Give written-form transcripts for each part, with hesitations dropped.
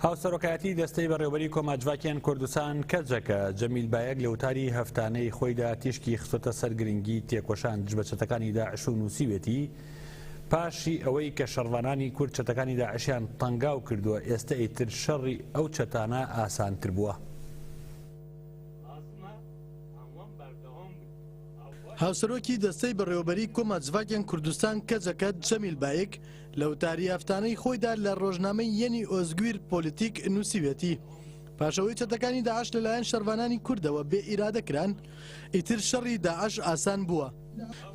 هاوسەرۆکایەتی دەستەی بەڕێوەبەری کۆما جڤاکیان کوردستان، کەجەکە، جەمیل بایەک لە وتاری هەفتانەی خۆیدا تیشکی خستۆتە سەر گرنگی تێکۆشان دژ بە چەتەکانی داعش و نووسیوێتی، پاشی ئەوەی کە شەڕڤانانی کورد چەتەکانی داعشیان تەنگاو کردووە، ئێستە ئیتر شەڕی ئەو چەتانە ئاسانتر بووە. هاوسەرۆکی دەستەی بەڕێوەبەریی کۆما جڤاکێن کوردستان، کەجەکە، جەمیل بایک، لە وتاری هەفتانەی خۆیدا لە ڕۆژنامەی یەنی ئۆزگویر پۆلیتیک نووسیویەتی، پاش ئەوەی چەتەکانی داعش لەلایەن شەڕڤانانی کوردەوە بێ ئیرادە کران، ئیتر شەڕی داعش ئاسان بووە.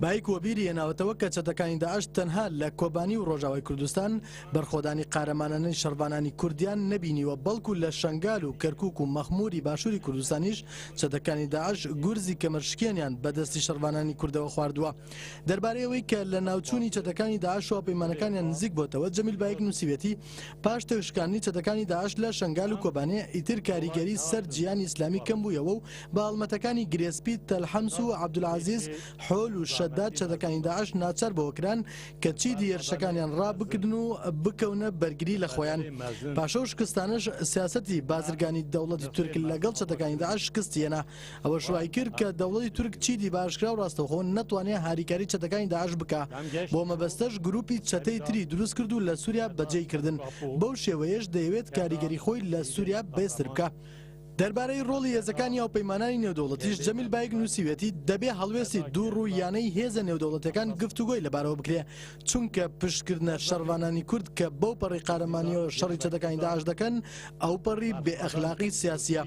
بایک وەبیری هێناوەتەوە کە چەتەکانی داعش تەنها لە کۆبانی و ڕۆژاوای کوردستان بەرخۆدانی قارەمانانەی شەڕڤانانی کوردیان نەبینیوە، بەڵکو لە شەنگال و کەرکوک و مەخموری باشوری کوردستانیش چەتەکانی داعش گورزی کەمەرشکێنیان بە دەستی شەڕڤانانی کوردەوە خواردووە. دەربارەی ئەوەی کە لە ناوچوونی چەتەکانی داعش و هاوپەیمانەکانیان نزیک بۆتەوە، جەمیل بایک نووسیویەتی، پاش تێکشکاندنی چەتەکانی داعش لە شەنگال و کۆبانێ، ئیتر کاریگەری سەر جیهانی ئیسلامی کەم بوویەوە و بە هەڵمەتەکانی گرێسپی، تەل حەمس و عەبدولعەزیز، حۆل و شەداد چەتەکانی داعش ناچار بەوە کران کە چیدی هێرشەکانیان ڕابگرن و بکەونە بەرگری لە خۆیان. پاش ئەو شکستانەش سیاسەتی بازرگانی دەوڵەتی تورک لەگەڵ چەتەکانی داعش شکستی هێنا. ئەوەش وایکرد کە دەوڵەتی تورک چیدی بە ئاشکرا و ڕاستەوخۆ نەتوانێ هاریکاری چەتەکانی داعش بکا. بۆ مەبەستەش گروپی چەتەی تری دروست کرد و لە سوریا بەجێی کردن. بەو شێوەیەش دەیەوێت کاریگەری خۆی لە سوریا بەهێزتر بکا. دەربارەی ڕۆڵی هێزەکانی هاوپەیمانانی نێودەوڵەتیش جەمیل بایک نووسیویەتی، دەبێ هەڵوێستی دوو ڕووییانەی هێزە نێودەوڵەتیەکان گفتوگۆی لەبارەوە بکرێ، چونکە پشتکردنە شەڕڤانانی کورد کە بەو پەڕی قارەمانیەوە شەڕی چەتەکانی داعش دەکەن، ئەوپەڕی بێ ئەخلاقی سیاسیە.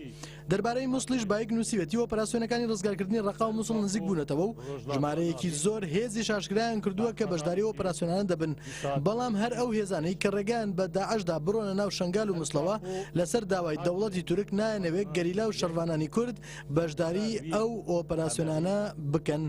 دەربارەی موسڵیش بایک نووسیویەتی، ئۆپەراسیۆنەکانی ڕزگارکردنی ڕەقا و موسڵ نزیک بوونەتەوە و ژمارەیەکی زۆر هێزیش ئاشکرایان کردووە کە بەشداری ئەو ئۆپەراسیۆنانە دەبن، بەڵام هەر ئەو هێزانەی کە ڕێگایان بە داعش دا بڕۆنە ناو شەنگال و موسڵەوە لەسەر داوای دەوڵەتی تورک نایانەوێ گەریلا و شەڕڤانانی کورد بەشداری ئەو ئۆپەراسیۆنانە بکەن.